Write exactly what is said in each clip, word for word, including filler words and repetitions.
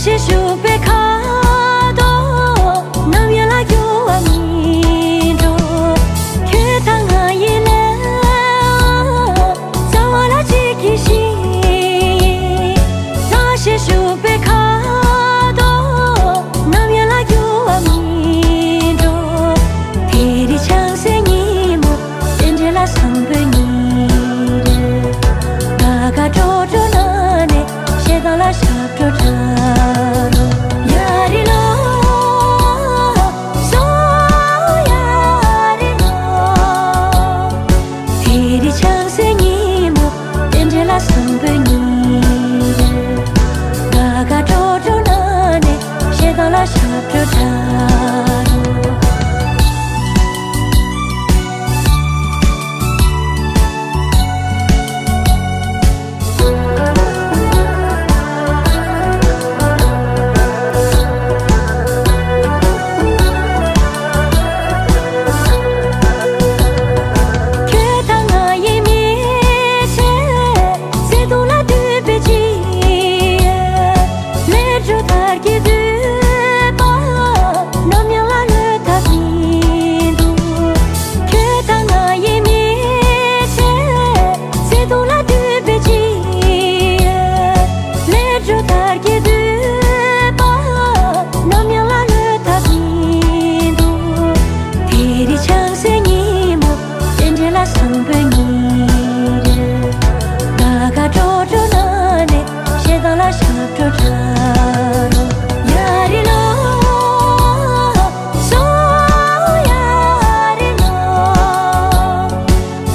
ཞེས་ཞུགས་པའི་ཁ་དོག་ནམ་ཡང་ལ་འགྱུར་བ་མི་འགྲོ། ཁྱོད་དང་ང་ཡི་ལས་རྩ་བ་ལ་གཅིག་གི་ཞིང་། ལྷ་ཞེས་ཞུགས་པའི་ཁ་དོག་ནམ་ཡང་ལ་འགྱུར་བ་མི་འགྲོ། དེ་རིང་བྱང་སེམས་ཉིན་མོ། རྟེན་འབྲེལ་ལ་བཟང་པོའི་ཉིན་རེད། དགའ་དགའ་སྤྲོ་སྤྲོ་ན་ནས་ཞེ་སྡང་ལ་ཞབས་བྲོ་འཁྲབ་རོགས། ཡ་རི་ལོ། སོ་ཡ་རི་ལོ། དེ་རིང་བྱང་སེམས་ཉིན་མོ། རྟེན་འབྲེལ་ལ་བཟང་པོའི་ཉིན་རེད། དགའ་དགའ་སྤྲོ་སྤྲོ་ན་ནས་ཞེ་སྡང་ལ་ཞབས་བྲོ་འཁྲབ་རོགས། ཁྱོད་དང་ང་ཡི་མི་ཚེ། བརྩེ་དུང་ལ་འདུས་པའི་ཅི། ལས་འཕྲོ་མཐར་གྱིས་བསྡུས་པ། ནམ་ཡང་ལ་ལྷོད་ཐབས་མི་འདུག་ཁྱོད་དང་ང་ཡི་མི་ཚེ། བརྩེ་དུང་ལ་འདུས་པའི་ཅི། ལས་འཕྲོ་མཐར་གྱིས་བསྡུས་པ། ནམ་ཡང་ལ་ལྷོད་ཐབས་མི་འདུག་དེ་རིང་བྱང་སེམས་ཉིན་མོ། རྟེན་འབྲེལ་ལ་བཟང་པོའི་ཉིན་རེད། དགའ་དགའ་སྤྲོ་སྤྲོ་ན་ནས་ཞེ་སྡང་ལ་ཞབས་བྲོ་འཁྲབ་རོགས། ཡ་རི་ལོ། སོ་ཡ་རི་ལོ།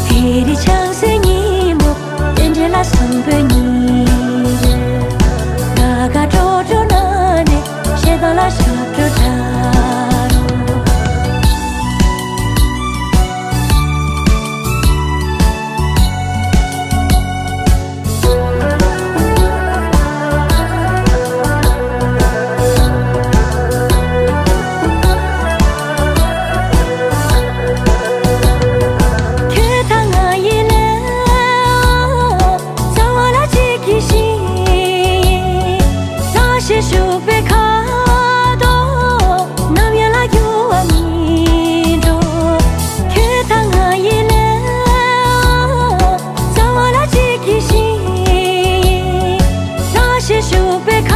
དེ་རིང་བྱང་སེམས་ཉིན་མོ། རྟེན་འབྲེལ་ལ་བཟང་པོའི་ཉིན་རེད། དགའ་དགའ་སྤྲོ་སྤྲོ་ན་ནས་ཞེ་སྡང་ལ་ཞབས་བྲོ་འཁྲབ་རོགས། ཁྱོད་དང་ང་ཡི་ལས། རྩ་བ་ལ་གཅིག་གི་ཞིང་། ལྷ་ཞེས་ཞུགས་པའི་ཁ་དོག་ནམ་ཡང་ལ་འགྱུར་བ་མི་འགྲོ། ཁྱོད་དང་ང་ཡི་ལས། རྩ་བ་ལ་གཅིག་གི་ཞིང་། ལྷ་ཞེས་ཞུགས་པའི་ཁ་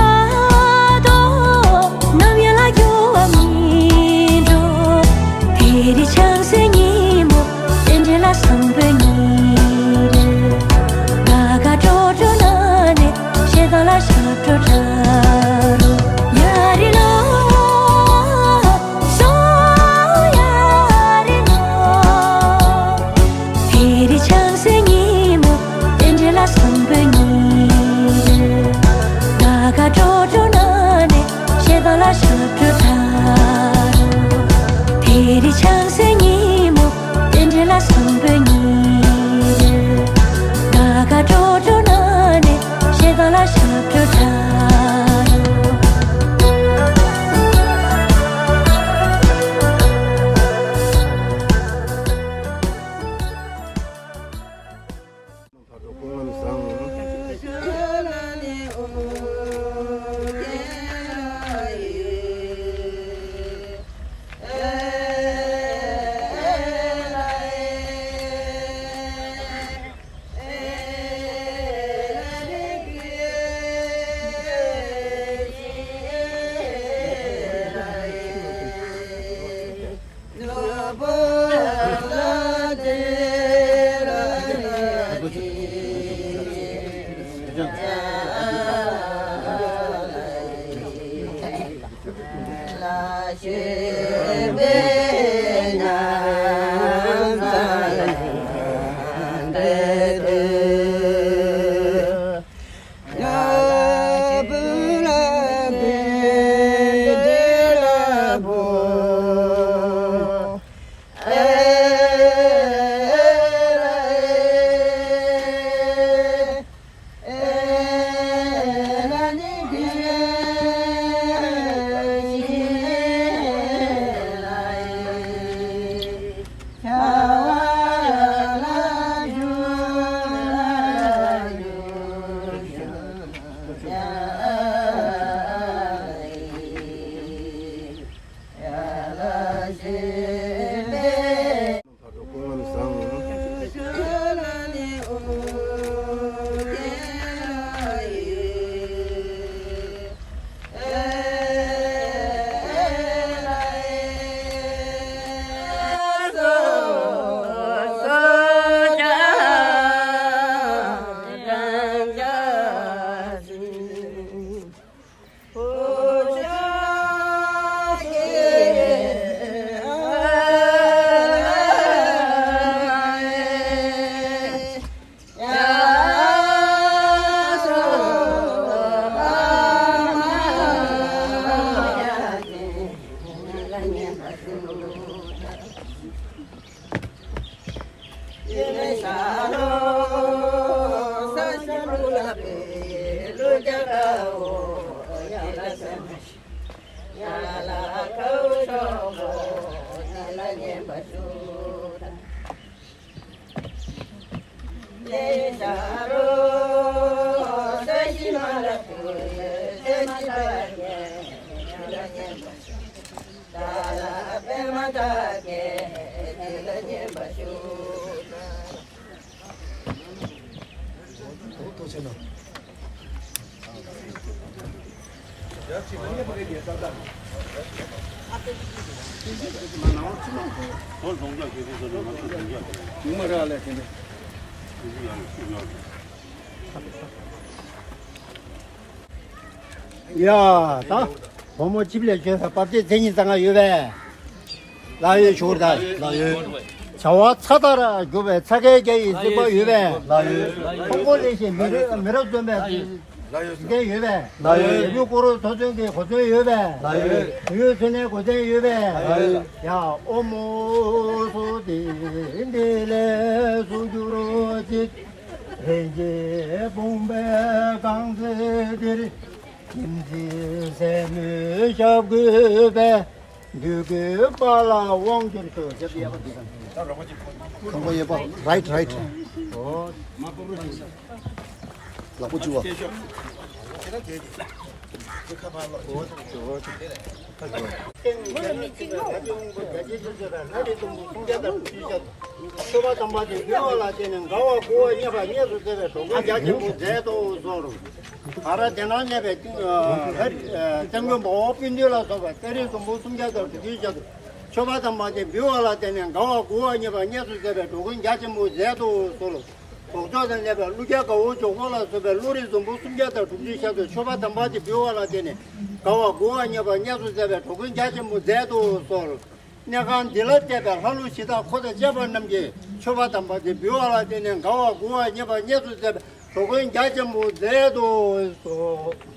དོག་ནམ་ཡང་ལ་འགྱུར་བ་མི་འགྲོ། དེ་རིང་བྱང་སེམས་ཉིན་མོ། རྟེན་འབྲེལ་ལ་བཟང་པོའི་ཉིན་རེད། དགའ་དགའ་སྤྲོ་སྤྲོ་ན་ནས་ཞེ་སྡང་ལ་ཞབས་བྲོ་འཁྲབ་རོགས། ཡ་རི་ལོ། སོ་ཡ་རི་ལོ། དེ་རིང་བྱང་སེམས་ཉིན་མོ། རྟེན་འབྲེལ་ལ་བཟང་པོའི་ཉིན་རེད། དགའ་དགའ་སྤྲོ་སྤྲོ་ན་ནས་ཞེ་སྡང་ལ་ཞབས་བྲོ་འཁྲབ་རོགས། དེ་རིང་བྱང་སེམས་ཉིན་མོ། རྟེན་འབྲེལ་ལ་བཟང་པོའི་ཉིན་རེད། དགའ་དགའ་སྤྲོ་སྤྲོ་ན་ནས་ཞེ་སྡང་ལ་ཞབས་བྲོ་འཁྲབ་རོགས། ཡ་ད། བུ་མོ་ཆིབས་ལས་བྱོན་ས་བབ་ཅིག་མཚན་ཉིད་གཙང་ང་ཡོད་པས། ལགས་ཡོད་ཞུ་ར། ལགས་ཡོད། བྱ་བ་ཚ་ཐག་ར་རྒྱུག་པའི་ཚ་ཁའི་རྒྱ་ཡི་སྲིད་པ་ཡོད་པས། ལགས་ཡོད། ཁོང་པོ་ལས་ཤིང་མི་རབས་མི་རབས་བརྩོན་པའི་ལགས་ཡོད། འགན་ཡོད་པས། ལགས་ཡོད། ཡུལ་སྐོར་ཚོ་བཙོན་གྱི་གོ་མཚོན་ཡོད་པས། ལགས་ཡོད། དུས་ཚོད་ནས་གོ་མཚོན་ཡོད་པས། ལགས་ཡོད། ཡ་ཨོ་མོ་སོ་དེ་འདི་ལས་སུ་འགྱུར་ཅིག་རེ་འགྱེད་བུང་བའི་རྐང་རྩེ་འདིར། ཁྱིམ་མཚེས་སེན་མོའི་ཞབས་གུས་པས། འདུས་ཀྱི་པ་ལ་དབང་བསྒྱུར་ཞུ། ཁང་པ་ཡོད་པ། རའིཊ་རའིཊ། ལག་པ་བཅུ་བ། མཆོད་པ་དམ་པ་དེ་འབུལ་བ་ལ་བརྟེན་ནས་དགའ་བ་མགུ་བ་མཉེས་པ་མཉེས་སུ་མཛད་པའི་གྲོགས་ཀུན་རྒྱ་ཆེན་པོ་མཛད་དུ་གསོལ། ག་ར་དེ་ན་གནས་པའི་ཏིང་ཨ་ལྷ་ཨ་སྐྱབས་མགོན་དཔའ་བོ་སྤུན་བདུན་ལ་སོགས་པ་གཏེར་རིགས་འཛོམས་པོ་སུམ་བརྒྱ་དང་དྲུག་ཅུའི་ཞལ་དུ། མཆོད་པ་དམ་པ་དེ་འབུལ་བ་ལ་བརྟེན་ནས་དགའ་བ་མགུ་བ་མཉེས་པ་མཉེས་སུ་མཛད་པའི་གྲོགས་ཀུན་རྒྱ་ཆེན་པོ་མཛད་དུ་གསོལ། ལྡོག་ཕྱོགས་དང་གནས་པའི་ཀླུ་རྒྱལ་དགའ་བོ་འཇོག་པོ་ལ་སོགས་པའི་བློ་རིག་འཛོམས་པོ་སུམ་བརྒྱ་དང་དྲུག་ཅུའི་ཞལ་དུ། མཆོད་པ་དམ་པ་དེ་འབུལ་བ་ལ་བརྟེན་ནས་དགའ་བ་མགུ་བ་མཉེས་པ་མཉེས་སུ་མཛད་པའི་གྲོགས་ཀུན་རྒྱ་ཆེན་པོ་མཛད་དུ་གསོལ། གནས་ཁང་འདི་ལ་གཏད་པའི་ལྷ་ཀླུ་གཞི་བདག་འཁོར་དང་བཅས་པ་རྣམས་ཀྱིས་མཆོད་པ་དམ་པ་དེ་འབུལ་བ་ལ་བརྟེན་ནས་དགའ་བ་མགུ་བ་མཉེས་པ་མཉེས་སུ་མཛད་པའི་གྲོགས་ཀུན་རྒྱ་ཆེན་པོ་མཛད་དུ་གསོལ།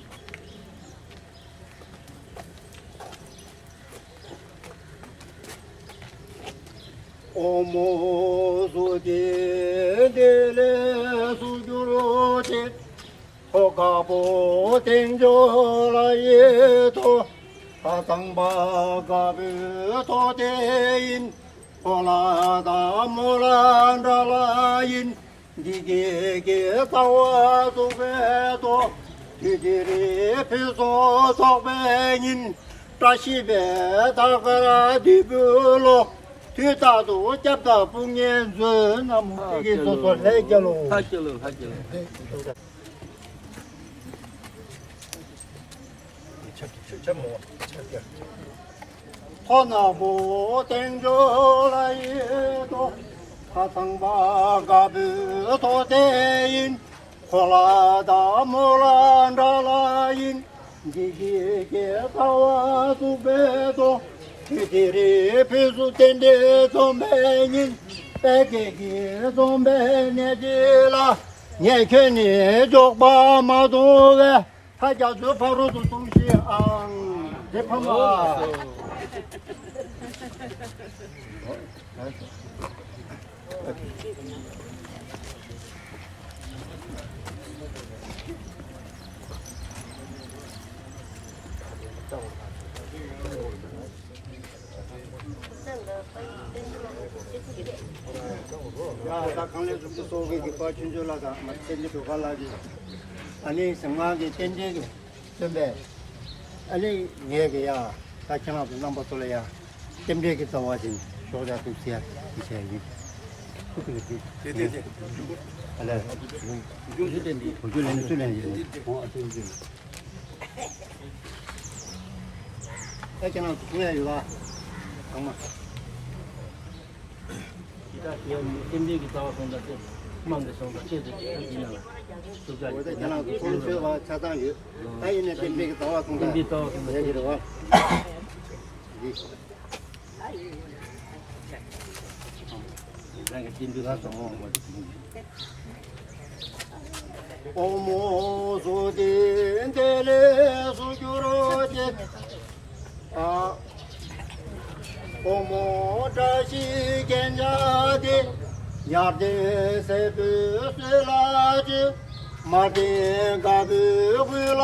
ཨོ་མོ་སོ་དེ་འདི་ལས་སུ་འགྱུར་ཅིག་ཧོ་དཀར་པོ་སྟེང་འཇོག་ལ་ཡི་ཐོག་ཁ་ཚང་པ་དཀར་པོའི་ཐོག་དེ་ཡིན། ཧོ་ལ་དང་མོ་ལ་འདྲ་ལ་ཡིན། འདི་སྐད་ཀྱི་རྩ་བ་རྫོགས་པའི་ཐོག་དུས་འདིར་ཕུན་སུམ་ཚོགས་པའི་ཉིན། བཀྲ་ཤིས་པའི་ཟླ་སྐར་བདུད་པོའི་ལོ། དུས་རྟག་ཏུ་སྐྱབས་དང་དཔུང་གཉེན་མཛོད། ན་མོ། ཀྱི་སོ་སོ་ལྷས་རྒྱལ་ལོ། ལྷ་རྒྱལ་ལོ། ལྷ་རྒྱལ་ལོ། ཐོག་ནག་པོ་སྟེང་འཇོག་ལ་ཡི་ཐོག་ཁ་ཚང་པ་དཀར་པོའི་ཐོག་དེ་ཡིན། ཧོ་ལ་དང་མོ་ལ་འདྲ་ལ་ཡིན། འཇིགས་བྱེད་ཀྱི་རྩ་བ་རྩུབ་པའི་ཚོགས། དུས་དེ་རིང་ཕུན་སུམ་རྟེན་འབྲེལ་འཛོམས་པའི་ཉིན། དཔལ་སྐྱེས་ཀྱི་འཛོམས་པའི་གནས་འདི་ལ། ངས་ཁྱོད་ནི་འཇོག་པ་མ་མཐོང་བས། ད་རྒྱ་མཚོའི་ཕ་རོལ་ཏུ་སོང་ཞིག་ཨང་། རེད་ཕ་མ། ཡ་ད་གང་ལས་སུ་སོ་སོའི་གི་དཔལ་ཆུང་ཆུང་ལ་དང་མ་བསྟན་ཏེ་འགྲོ་ག་ལ་གི་ཨ་ནི་གཟིམ་ཁང་གི་རྟེན་འབྲེལ་གི་སྟོན་པས། ཨ་ནི་ངས་གི་ཡ་ད་ཁྱེད་རང་ཚོ་རྣམ་པ་ཚོ་ལ་ཡ་རྟེན་འབྲེལ་གི་རྩ་བ་ཅན་ཤོག་ཡ་ཐུགས་རྗེ་ཆེ་ཡིན། ཐུགས་རྗེ་ཆེ། དེ་དེ་དེ། ཨ་ལས། བུ་ཆུ་ལེན་ཚུལ་ལེན་ཡིན། ཨོ་ཨ་ཐུགས་རྗེ་ཆེ། ཨེ་ཁྱེད་རང་ཚོ་གསུང་ཡ་ཡོད་པ། ཚང་མ། ད་ཡང་རྟེན་འབྲེལ་གྱི་རྩ་བ་སོང་ཙང་དེ་དམངས་ཀྱི་སོང་ཙང་ཆེད་དུ་ཅིག་ཡིན་ན་ལ་ཤུགས་ཆ་ཡོད། ཁྱེད་རང་ཚོ་ཚོང་ཆོས་པ་ཆ་ཚང་ཡོད། ད་ཡིན་ནས་རྟེན་འབྲེལ་གྱི་རྩ་བ་སོང་ཙང་རྟེན་འབྲེལ་རྩ་བ་སོང་ཙང་ཡ་གི་རེད་བ། རང་གི་རྟེན་འབྲེལ་ལ་སོང་བ། ཨོ་མོ་སོ་ཏི་འདི་ལས་སུ་གྱུར་ཅིག་ཨ། ཨོ་མོ་བཀྲ་ཤིས་རྒྱན་ཆ་འདི། ཡར་ལྡན་སྲས་པོའི་གསོལ་ལ་མཆོད། མར་ལྡན་དཀར་པོའི་གོས་ལ་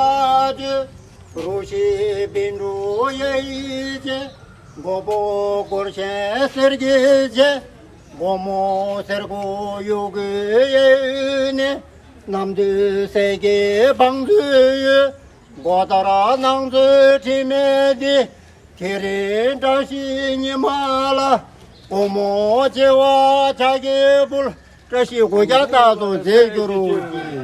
མཆོད། རུ་བཞི་བཻ་ཌཱུརྱ་ཡི་རྗེ། མགོན་པོ་སྐོར་ཆེན་གསེར་གྱི་རྗེ། སྒོ་མོ་སེར་པོ་ཡུ་གུའི་གཡས་གཡོན་ནས། གནམ་བདུད་སྲས་ཀྱི་བང་མཛོད་ཡོད། སྒོ་ལྟར་ནང་མཛོད་དྲི་མེད་འདི། དེ་རིང་བཀྲ་ཤིས་ཉི་མ་ལ། སྒོ་མོ་བྱེ་བ་ཕྱག་གིས་ཕུལ། བཀྲ་ཤིས་སྒོ་རྒྱན་རྟག་ཏུ་མཛེས་གྱུར་ཅིག་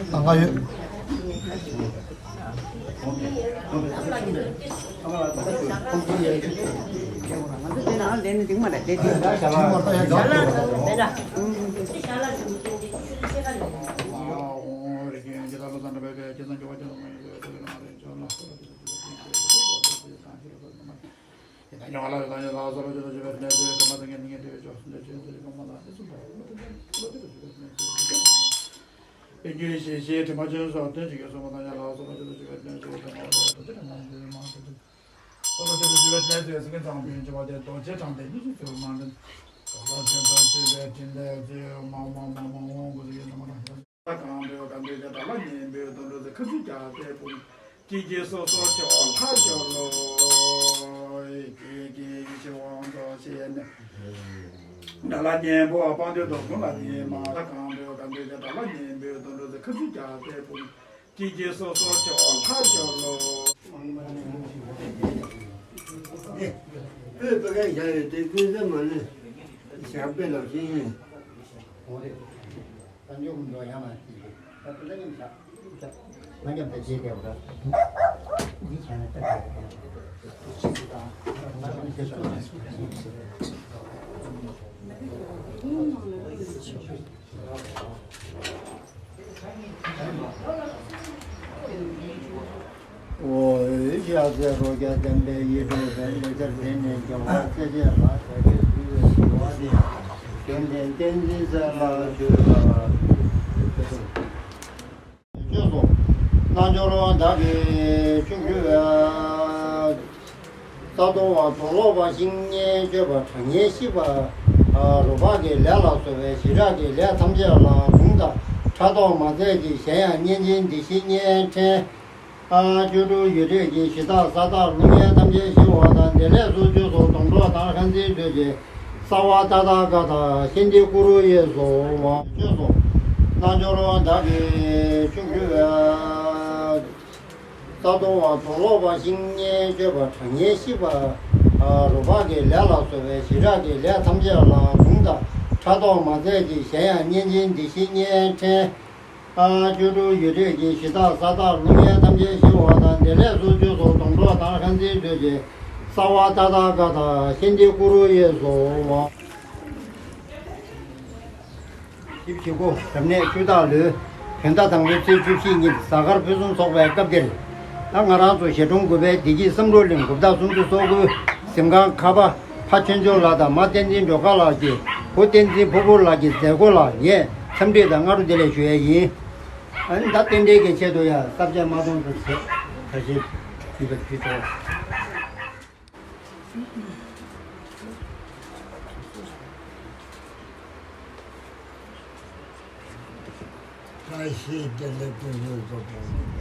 ད་ག་ཡོད། པཎ་ཆེན་ཞེས་བྱའི་དྲི་མ་ཅན་སོགས་དོན་ཇི་སྐད་གསུངས་པ་དང་ཡང་ལགས་སོ། ལོ་ཆེན་དུ་ཞུ་བའི་དོན་ཅི་སྐད་གསུངས་པ་དང་ཡང་ལགས་སོ། ལོ་ཆེན་དུ་ཞུ་བའི་དོན་ཅི་སྐད་གསུངས་པ་དང་ཡང་ལགས་སོ། ལོ་ཆེན་དུ་ཞུ་བའི་དོན་ཅི་སྐད་གསུངས་པ་དང་ཡང་ལགས་སོ། ལོ་ཆེན་དུ་ཞུ་བའི་དོན་ཅི་སྐད་གསུངས་པ་དང་ཡང་ལགས་སོ། ལོ་ཆེན་དུ་ཞུ་བའི་དོན་ཅི་སྐད་གསུངས་པ་དང་ཡང་ལགས་སོ། ལོ་ཆེན་དུ་ཞུ་བའི་དོན་ཅི་སྐད་གསུངས་པ་དང་ཡང་ལགས་སོ། ད་གང་འདོད་གང་འདོད་ཀྱི་དགྲ་ལ་ཉན་པའི་དོན་འགྲོ་ཚེ་ཁ་ཚུར་རྒྱག་པའི་ཕུང་། ཀྱེ་ཀྱེ་སོ་སོ་ཆེ་བ་ལྷ་ཆོས་ལོ། ཀྱེ་ཀྱེ་ཡེ་ཤེས་དབང་རྫོགས་ཞེས་ནས། དགྲ་ལ་ཉན་པོ་དཔང་འདོད་དོ་དགོན་ལ་ཉན་མ། ད་གང་འདོད་གང་འདོད་ཀྱི་དགྲ་ལ་ཉན་པའི་དོན་འགྲོ་ཚེ་ཁ་ཚུར་རྒྱག་པའི་ཕུང་། ཀྱེ་ཀྱེ་སོ་སོ་ཆེ་བ་ལྷ་ཆོས་ལོ། ཨེ་ཕ་ག་ཡ་ཡོད་དེ་ཀུན་སེམས་མ་ནི་ཞག་པའི་ལོ་ཤེས་ཡིན། ད་འཇོག་མི་འདུག་ཡང་མ་ཤེས་ཀྱི། ད་དེ་ལ་ཉམས་ཆག་ང་ཉམས་ད་རྗེས་བསྡད་པ་འདྲ། འདི་བྱས་ན་ལྟ་དགོས་རེད། ཨོ་ཡ་ཟེར་རོ་རྒྱ་བསྟན་པའི་ཡིད་འཕྲོག་པའི་ལས་འཆར་དེ་ནས་རྒྱལ་བ་སྲས་བཅས་ལ་བྱ་རྒྱུ་ཞུ་བའི་ཞུ་བ་འདི། ཡོན་ཏན་བསྟན་འཛིན་ཟེར་ལ་བརྗོད་པ། བཅོས་སོ། རྣལ་འབྱོར་བདག་གིས་ཕྱུག་ཕུལ་བའི། ས་རྡོ་བ་དོ་ལོ་བ་ཤིང་ཉེ་སྤྱོད་པ་གྲགས་སྙན་ཤིས་པ། རོ་བག་གི་ལས་ལ་སོགས་པའི་ཞི་དྲག་གི་ལས་ཐམས་ཅད་ལ་ལུང་དང་ཕྲག་དོག་མ་མཛད་ཅིག། གཞན་ཡང་གཉན་ཆེན་འདི་ཞི་གཉན་ཕྲན། ཨ། བཅུ་དྲུག་ཡུལ་ཁྲིམས་ཀྱི་གཞི་བདག་ས་བདག་ཀླུ་གཉན་ཐམས་ཅད་ཞི་བ་དང་། བདེ་ལེགས་སོ་བཅུ་སོགས་སྡོང་གྲོགས་དང་ལྷ་འཛིན་ཚུལ་གྱི་ས་བ་ཏ་ཐ་ག་དང་ཤཱནྟི་ཀུ་རུ་ཡེ་སོགས་བ་བཅུ་སོགས་རྣལ་འབྱོར་བདག་གིས་ཕྱུག་བཅུ་པའི་རྩ་གཏོར་བ་དུག་ལོག་པ་ཤི་ཉེན་གཅོད་པ་གྲང་ངར་ཞི་བ། རོ་བག་གི་ལས་ལ་སོགས་པའི་ཞི་དྲག་གི་ལས་ཐམས་ཅད་ལ་ལུང་དང་ཕྲག་དོག་མ་མཛད་ཅིག། གཞན་ཡང་གཉན་ཆེན་འདི་ཞི་གཉན་ཕྲན། ཨ། བཅུ་དྲུག་ཡུལ་ཁྲིམས་ཀྱི་གཞི་བདག་ས་བདག་ཀླུ་གཉན་ཐམས་ཅད་ཞི་བ་དང་། བདེ་ལེགས་སོ་བཅུ་སོགས་སྡོང་གྲོགས་དང་ལྷ་འཛིན་ཚུལ་གྱི་ས་བ་ཏ་ཐ་ག་དང་ཤཱནྟི་ཀུ་རུ་ཡེ་སོགས་བ། བཞི་བཅུ་ཞེ་དགུ། རབ་གནས་བཅུ་དག་ལོའི་བོད་ཟླ་དང་པོའི་ཚེས་བཅུ་བཞི་ཉིན་གཟའ་སྐར་ཕུན་སུམ་ཚོགས་པའི་སྐབས་འདིར། ད་ང་རང་ཚོ་ཞལ་དྲུང་དགུ་པའི་བདེ་སྐྱིད་བསམ་གྲུབ་གླིང་འགོ་བདག་ཟུང་དུ་གསོལ་སྐུའི་གཟིམ་ཁང་ཁ་པ་ཕ་ཆོས་འབྱོར་ལགས་དང་མ་བསྟན་འཛིན་སྒྲོལ་དཀར་ལགས་ཀྱིས་བུ་བསྟན་འཛིན་ཕུར་བུ་ལགས་ཀྱི་མཛད་སྒོ་ལ་ངས་འཚམས་འདྲི་དང་སྔ་དྲོ་བདེ་ལེགས་ཞུ་ཡས་ཡིན། ཨ་ནི་ད་རྟེན་འབྲེལ་གྱི་ཆེད་དུ་ཡང་ས་བཅད་མ་སྟོང་དུ་བྱེད་ད་བཞིན་ཡིན་པ་ཞུས་ཆོག། བཀྲ་ཤིས་བདེ་ལེགས་ཀུན་སློང་སོགས།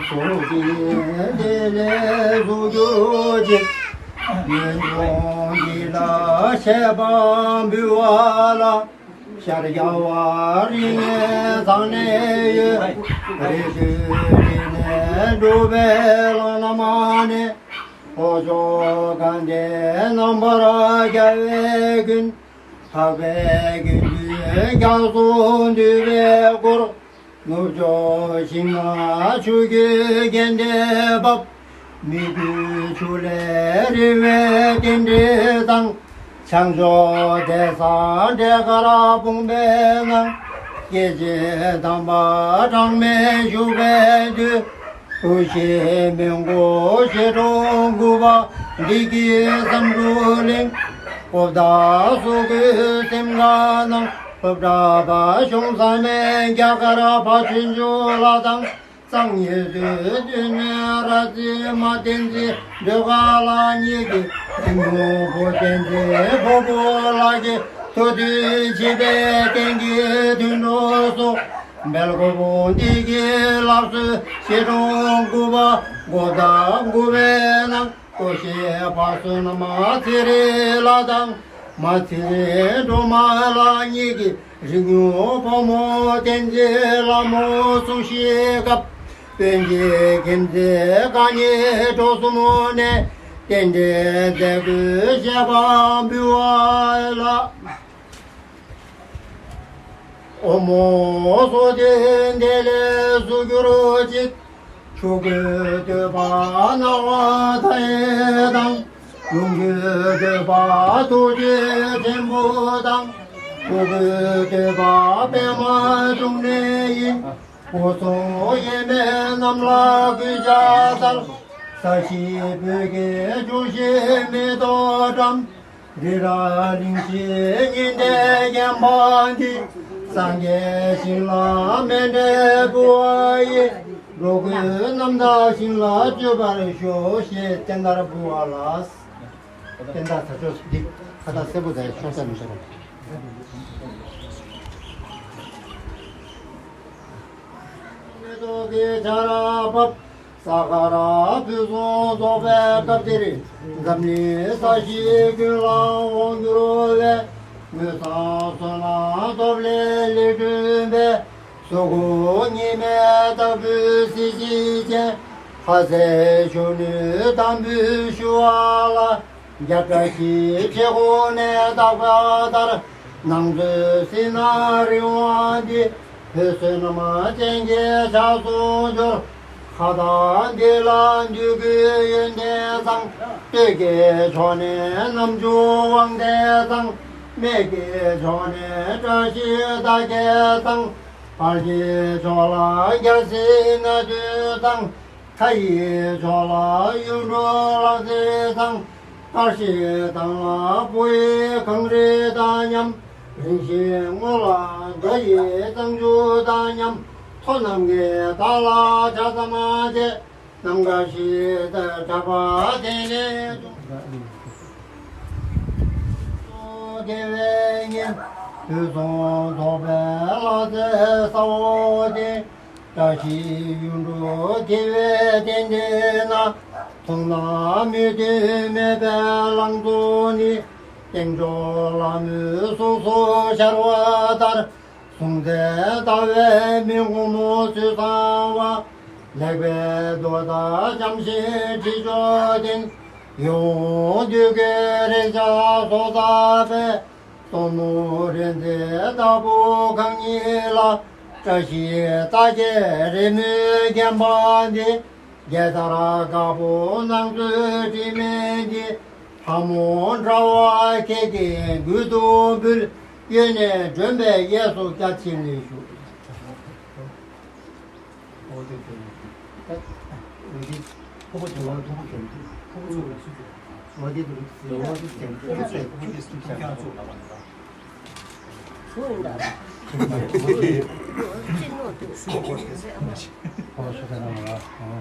སོ་སོའི་དེ་ལས་བཟོ་རྒྱུ་ཅིག་ངན་སོང་འདི་ལ་ཤེས་པ་འབུལ་བ་ལ། ཤར་རྒྱལ་བ་རིགས་ལྔའི་གཙང་གནས་ཡོད། རིགས་རྒྱུད་རིགས་ལྔའི་གྲུབ་པའི་ལམ་ལ་མ་ནས། ལྷོ་ཕྱོགས་དགའ་ལྡན་རྣམ་པར་རྒྱལ་བའི་མགོན། འཕགས་པའི་དགེ་འདུན་རྒྱ་མཚོ་འདུས་པའི་སྐོར། ནུབ་ཕྱོགས་ཞིང་ལྔ་ཆུ་སྐྱེས་རྒྱན་ལྡན་འབབ། མི་བསྐྱོད་ཆུ་ལས་རི་བོའི་རྟེན་འབྲེལ་དང་། བྱང་ཕྱོགས་བདེ་གསང་འབྲས་དཀར་བུམ་པའི་ནང་། སྐྱེ་མཆེད་དམ་པ་གྲངས་མེད་བཞུགས་པའི་མདུན། འུ་ཤི་མི་མགོ་ཞི་ཁྲོ་དགུ་པ་བདེ་སྐྱིད་བསམ་གྲུབ་གླིང་། གོ་བརྡ་སོ་དགུའི་གཟིམ་ཁང་ནང་། སློབ་གྲྭ་པ་གཞུང་ཚང་མའི་རྒྱ་གར་ཕ་ཆོས་འབྱོར་ལགས་དང་། གཙང་གཉིས་སུ་བསྟུན་ནས་ར་བཟི་མ་བསྟན་འཛིན་སྒྲོལ་དཀར་ལགས་གཉིས་ཀྱིས་ཐུན་མོང་བུ་བསྟན་འཛིན་ཕུར་བུ་ལགས་ཀྱི་ཐུགས་འདུན་བཞེས་པའི་རྟེན་གྱི་དུད་འགྲོ་སོགས། སྦེལ་ཀོབ་བདེ་སྐྱིད་སླར་གསོའི་ཞི་ཁྲོ་དགུ་པ་གོ་བརྡ་དགུ་པའི་ནང་། ལྟོ་ཞེས་པ་བསོད་ནམས་ཚེ་རིང་ལ་དང་། མ་ཚེ་རིང་སྒྲོལ་མ་ལ་གཉིས་ཀྱི་རིགས་ངོ་བུ་མོ་བསྟན་འཛིན་ལྷ་མོ་གསུང་ཞིང་སྐབས། དཔོན་གྱི་མཁྱེན་བརྩེ་གང་ཉིད་གྲོགས་གསུམ་ནས། རྟེན་འབྲེལ་མཛད་དགོས་ཞེས་པ་འབུལ་བ་ལ། ཨོ་མོ་སོ་ཏེ་འདི་ལས་སུ་གྱུར་ཅིག། ཆོས་སྐུའི་བསྟོད་པ་གནང་བ་མཐའ་ཡས་དང་། ལོངས་སྐུའི་བསྟོད་པ་ཐུགས་རྗེ་ཆེན་པོ་དང་། ཆོས་སྐུའི་བསྟོད་པ་པདྨ་འབྱུང་གནས་ཡིན། སྒོ་གསུམ་དབྱེར་མེད་རྣམས་ལ་གུས་ཕྱག་འཚལ། ས་གཞི་སྤོས་ཀྱི་ལྗོན་ཤིང་མེ་ཏོག་བཀྲམ། རི་རབ་གླིང་བཞི་ཉི་ཟླས་བརྒྱན་པ་འདི། སངས་རྒྱས་ཞིང་ལ་མཎྜལ་ཕུལ་བ་ཡིས། འགྲོ་ཀུན་རྣམ་དག་ཞིང་ལ་སྤྱོད་པར་ཤོག་ཞེས་བསྟན་དར་ཕུལ་བ་ལ། བསྟན་དར་དར་ལྕོག་འདི་ཁ་བཏགས་སེར་པོ་དང་ཤོག་ཤ་མི་འདྲ་བ། མེ་ཏོག་གི་ཆར་བབས། ས་གར་ཕུན་སུམ་ཚོགས་པའི་སྐབས་འདིར། འཛམ་གླིང་ས་གཞི་ཀུན་ལ་དབང་བསྒྱུར་བའི། དངོས་སམ་བསོད་ནམས་སྟོབས་ལས་ལས་བསྐྲུན་པའི། གཟུགས་སྐུ་གཉིས་མེད་ལྟ་བུའི་གཟི་བརྗིད་ཅན། ལྷ་སྲས་གཞོན་ནུའི་དམ་པའི་ཞུ་བ་ལ། རྒྱ་བཀྲ་ཤིས་ཆོས་འཁོར་ནས་བཏགས་པ་ལྟར། ནང་མཛོད་ཟིལ་གནོན་རིང་བ་འདི། བོད་བསོད་ནམས་ཅན་གྱི་ཕྱག་སུ་འབྱོར། ཁ་དར་འདི་ལ་འདུད་དགུའི་ཡོན་ཏན་ཚང་། སྟོད་ཀྱི་ཕྱོགས་ནས་རྣམ་འབྱུང་དབང་ལྡན་ཚང་། སྨད་ཀྱི་ཕྱོགས་ནས་བཀྲ་ཤིས་རྟགས་བརྒྱད་ཚང་། བར་གྱི་ཕྱོགས་ལ་རྒྱལ་སྲིད་སྣ་བདུན་ཚང་། མཐའ་ཡི་ཕྱོགས་ལ་གཡུ་འབྲུག་ལྷ་སྲིན་ཚང་། བཀྲ་ཤིས་ཐང་ལ་བུ་ཡི་གངས་རི་དང་མཉམ། རིང་ཞིང་སྔོན་ལ་མདའ་ཡི་གཙང་ཆུ་དང་མཉམ། མཐོ་གནམ་གྱི་མཐའ་ལ་ཆ་ཙམ་བཅས། ནམ་མཁའ་ཞིག་ཏུ་གྲགས་པ་དེ་ནས་བྱུང་། དགེ་བའི་ཉིན་དུས་གསུམ་རྫོགས་པའི་ལྷ་རྫས་ས་འོག་སྟེང་། བཀྲ་ཤིས་གཡུ་འབྲུག་དགེ་བའི་རྟེན་འདི་ན། མཐོང་ན་མི་མཐུན་མེད་པའི་ལང་ཚོ་ནི། སྟེང་ཕྱོགས་ལྷ་མོའི་གཟུགས་སུ་ཤར་བ་ལྟར། གཟུང་འཛིན་ལྟ་བའི་མི་ངོ་མོ་ཚུལ་བཟང་བ། ལེགས་པའི་མདོག་དང་འཇམ་ཞིང་དྲི་མཆོག་ལྡན། ཡིད་འོང་འདོད་དགུའི་རེག་བྱ་སོགས་དག་པའི། སྟོན་མོ་རིག་འཛིན་ལྟ་བུ་གང་ཉིད་ལ། བཀྲ་ཤིས་རྟགས་བརྒྱད་རི་མོས་བརྒྱན་པ་འདི། རྒྱལ་དར་དཀར་པོ་ནང་མཛོད་དྲི་མེད་འདི། ལྷ་མོ་འདྲ་བ་ཁྱེད་ཀྱི་མགུལ་དུ་འབུལ། གཡོན་ནས་སྒྲོན་པའི་གཡས་སུ་བརྒྱ་བྱིན་ལེགས་ཞུ།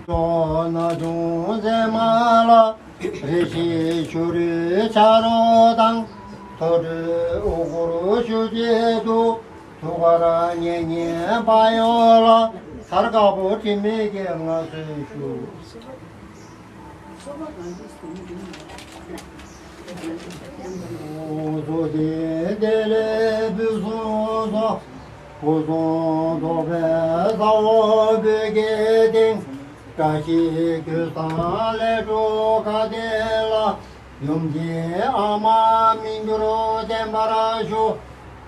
ལོ་ན་ཆུང་མཛེས་མ་ལ། རེ་ཞིག་བྱུ་རུའི་ཆ་རོགས་དང་། ཐོ་འགྲོས་དབུ་སྐོར་ཞུ་བྱེད་དུ། ཐུགས་ཀར་གཉེན་ཉེ་བ་ཡོངས་ལ། དར་དཀར་པོ་དྲི་མེད་ཀྱི་མངའ་གསོལ་ཞུ། ཨོ་ཟོ་དེ་དེ་ལས་བུ་སོང་སོ། བུ་སོང་དོག་པའི་ས་འོག་བོད་ཀྱི་སྟེང་། བཀྲ་ཤིས་ཁྱོད་སང་ལས་འགྲོ་ཁ་དེ་ལ། ཡུམ་གྱི་ཨ་མ་མི་འགྱུར་བརྟན་པར་ཤོག།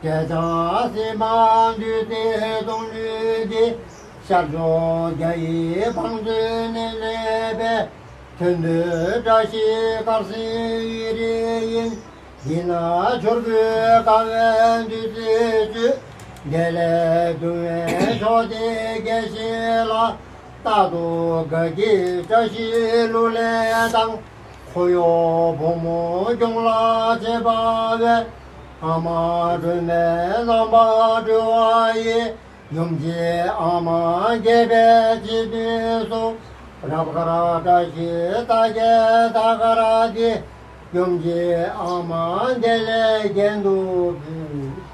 བྲེ་ལྕང་སྲིན་པོ་བདུད་རྩིའི་གདོང་ལུས་ཏེ། ཤར་ཕྱོགས་རྒྱ་ཡི་བང་མཛོད་ནས་སླེབས་པའི། ཐོན་དུས་བཀྲ་ཤིས་དཀར་སེར་གཡུ་རལ་ཡིན། འདི་ན་ཕྱུར་བུའི་དགའ་བའི་བདུད་རྩི་བཅུད། དེ་ལས་གདུང་བའི་ཕྱོགས་དེ་རྒྱས་ཤིང་ལ། རྟག་ཏུ་དགའ་སྐྱིད་བཀྲ་ཤིས་གླུ་ལེན་དང་། འཁོར་གཡོག་བུ་མོ་སྐྱོང་ལ་བྱེད་པ་བས། ཨ་མ་སྒྲོལ་མའི་རྣམ་པར་གྲོལ་བ་ཡི། ཡུམ་གྱི་ཨ་མ་དགྱེས་པའི་བྱིན་གྱིས་བསུ། རབ་དཀར་བཀྲ་ཤིས་རྟགས་བརྒྱད་དར་དཀར་འདི། ཡུམ་གྱི་ཨ་མ་དེ་ལས་རྒྱན་དུ་ཕུལ།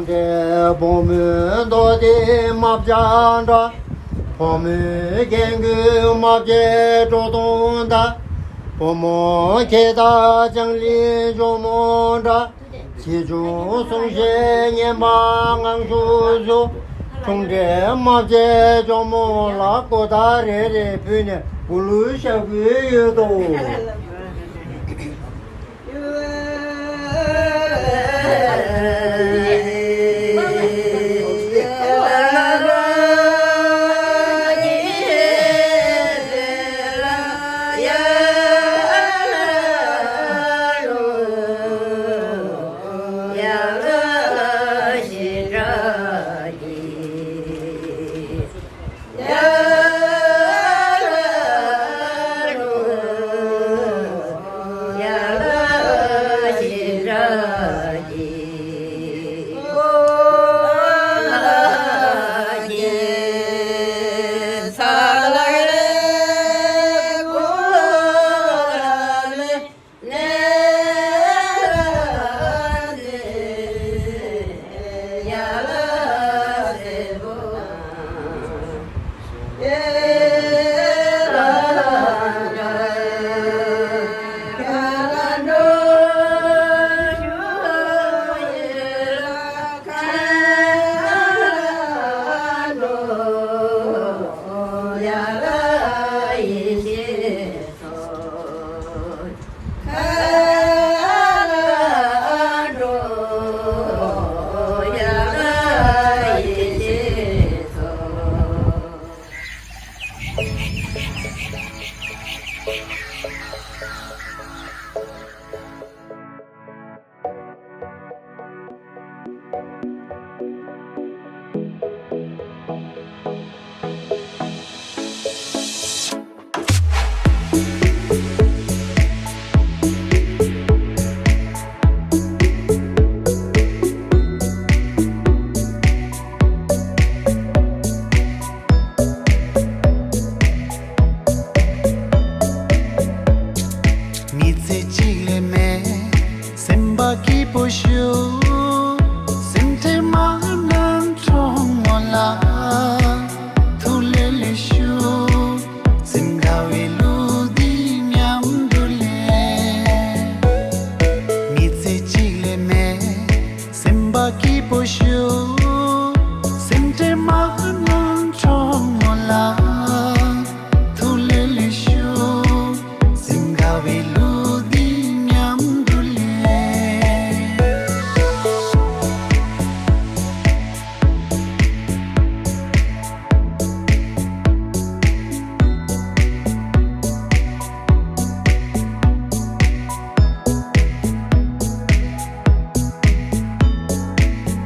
འབྲས་བུ་མོའི་མདོ་སྡེ་རྨ་བྱ་འདྲ། བུ་མོའི་རྒྱན་གྱི་རྨ་བྱའི་སྒྲོ་མདོངས་ལྟ། བུ་མོ་ཁྱེད་དང་ལྕང་གླིང་ཇོ་མོ་འདྲ། ཆེ་ཆུང་གསུང་བཤད་སྙན་པ་ངང་ཞུགས་སུ། ཁྱུང་འདྲའི་རྨ་བྱའི་ཇོ་མོ་ལ་གོ་བརྡ་རེ་རེ་ཕུལ་ནས་གུ་ལུ་བཞག་གི་ཡོད་དོ། མི་ཚེ་གཅིག་ལས་མེད། སེམས་པ་སྐྱིད་པོ་ཞུ། སེམས་ཁྲལ་མ་གནང་གྲོགས་མོ་ལ། ཐུགས་ལས་ལས་ཞུ། སེམས་དགའ་བའི་གླུ་འདི་མཉམ་དུ་ལེན། མི་ཚེ་གཅིག་ལས་མེད། སེམས་པ་སྐྱིད་པོ་ཞུ། སེམས་ཁྲལ་མ་གནང་གྲོགས་མོ་ལ། ཐུགས་ལས་ལས་ཞུ། སེམས་དགའ་བའི་གླུ་འདི་མཉམ་དུ་ལེན།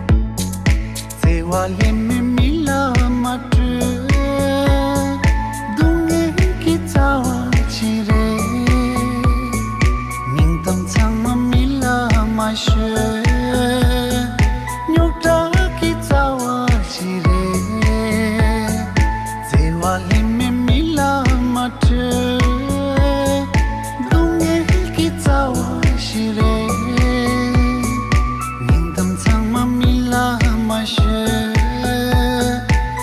བརྩེ་བ་ལྷད་མེད་མི་ལ་མ་སྤྲོད། སྡུག་བསྔལ་གྱི་རྩ་བ་ཅི་རེད། སྙིང་གཏམ་ཚང་མ་མི་ལ་མ་ཤོད། རྙོག་དྲ་གི་རྩ་བ་ཅི་རེད། བརྩེ་བ་ལྷད་མེད་མི་ལ་མ་སྤྲོད། སྡུག་བསྔལ་གྱི་རྩ་བ་ཞིག་རེད། སྙིང་གཏམ་ཚང་མ་མི་ལ་མ་ཤོད།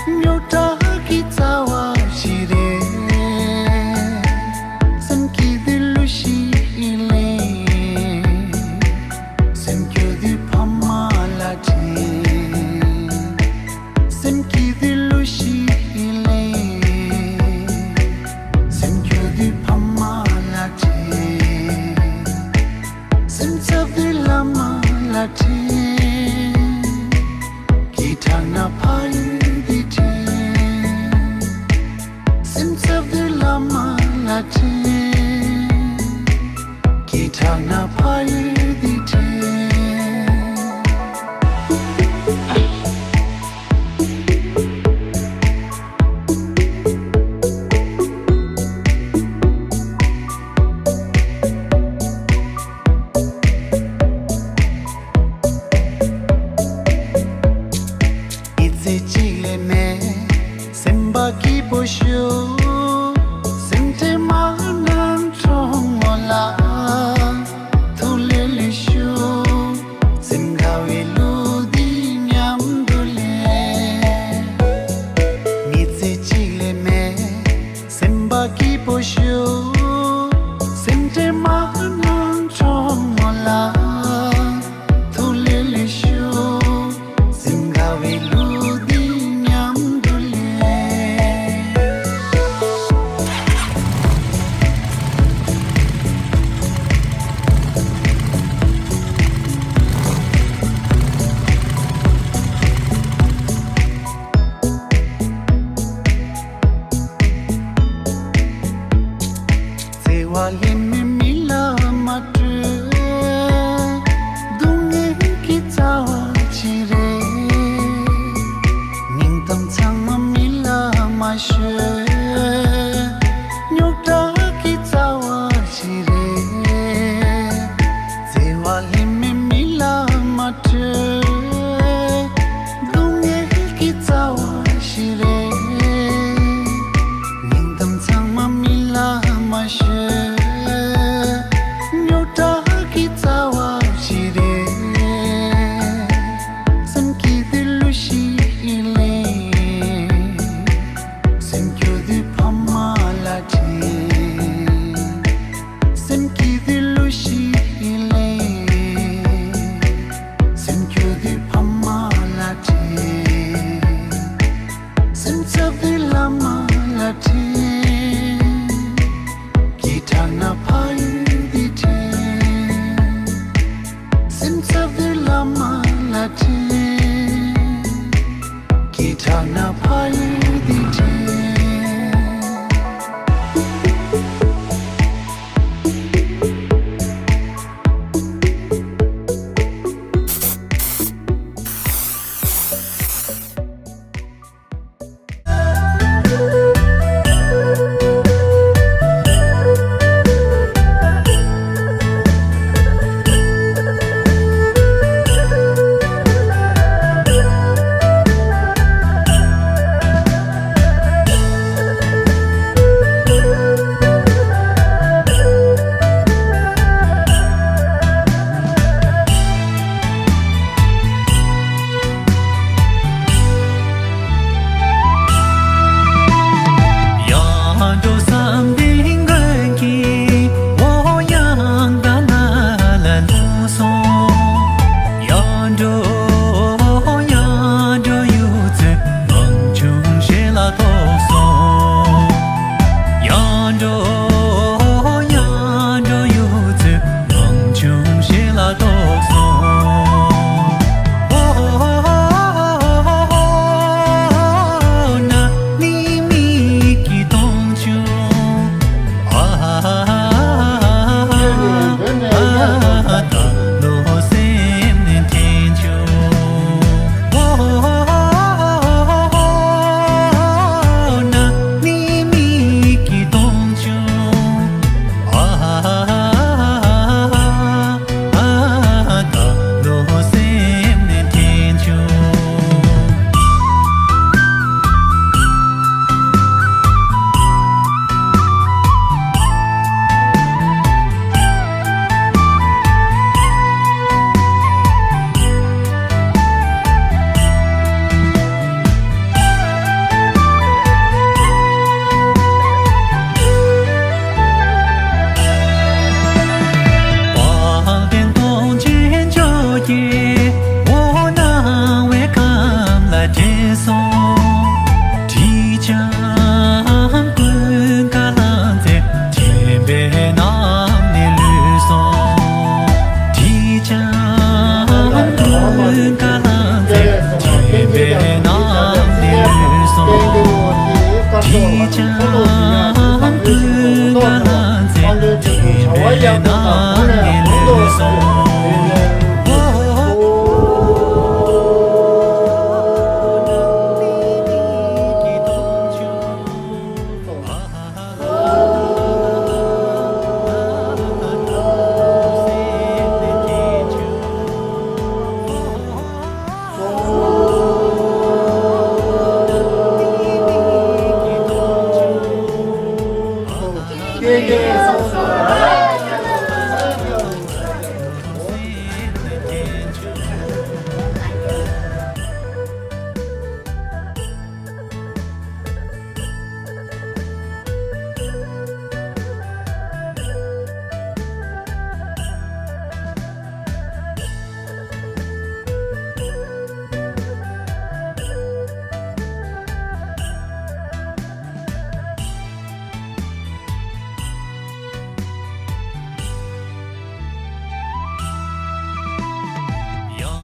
རྙོག་དྲ་གི་རྩ་བ་ཞིག་རེད། སེམས་སྐྱིད་དུས་གླུ་ཞིག་ལེན། སེམས་སྐྱོ་དུས་ཕ་མ་ལ་དྲན། སེམས་སྐྱིད་དུས་གླུ་ཞིག་ལེན། སེམས་སྐྱོ་དུས་ཕ་མ་ལ་དྲན། སེམས་འཚབ་དུས་བླ་མ་ལ་དྲན། སྐད་གྲགས་ན་ཕ་ཡུལ་འདི་དྲན། སེམས་འཚབ་དུས་བླ་མ་ལ་དྲན། སྐད་གྲགས་ན་ཕ་ཡུལ་འདི་དྲན། མི་ཚེ་གཅིག་ལས་མེད། སེམས་པ་སྐྱིད་པོ་ཞུ། སེམས་ཁྲལ་མ་ ཞུ། སེམས་ཁྲལ་མ་གནང་གྲོགས་མོ་ལ། ཐུགས་ལྷོད་ལྷོད་ཞུ། སེམས་དགའ་བའི་གླུ་འདི་མཉམ་དུ་ལེན། བརྩེ་བ་ལྷད་མེད་མི་ལ་མ་སྤྲོད། སྡུག་བསྔལ་གྱི་རྩ་བ་ཅི་རེད། སྙིང་གཏམ་ཚང་མ་མི་ལ་མ་ཤོད། རྙོག་དྲ་གི་རྩ་བ་ཅི་རེད། བརྩེ་བ་ལྷད་མེད་མི་ལ་མ་སྤྲོད། སྡུག་བསྔལ་གྱི་རྩ་བ་ཞིག་རེད། སྙིང་གཏམ་ཚང་མ་མི་ལ་མ་ཤོད། རྙོག་དྲ་གི་རྩ་བ་ཞིག་རེད། སེམས་སྐྱིད་དུས་གླུ་ཞིག་ལེན། སེམས་སྐྱོ་དུས་ཕ་མ་ལ་དྲན། སེམས་སྐྱིད་དུས་གླུ་ཞིག་ལེན། སེམས་སྐྱོ་དུས་ཕ་མ་ལ་དྲན། སེམས་འཚབ་དུས་བླ་མ་ལ་དྲན། སྐྱིད་དྲགས་ན་ཕ་ཡུལ་འདི་དྲན། སེམས་འཚབ་དུས་བླ་མ་ལ་དྲན། སྐྱིད་དྲགས་ན་ཕ་ཡུལ་འདི་དྲན།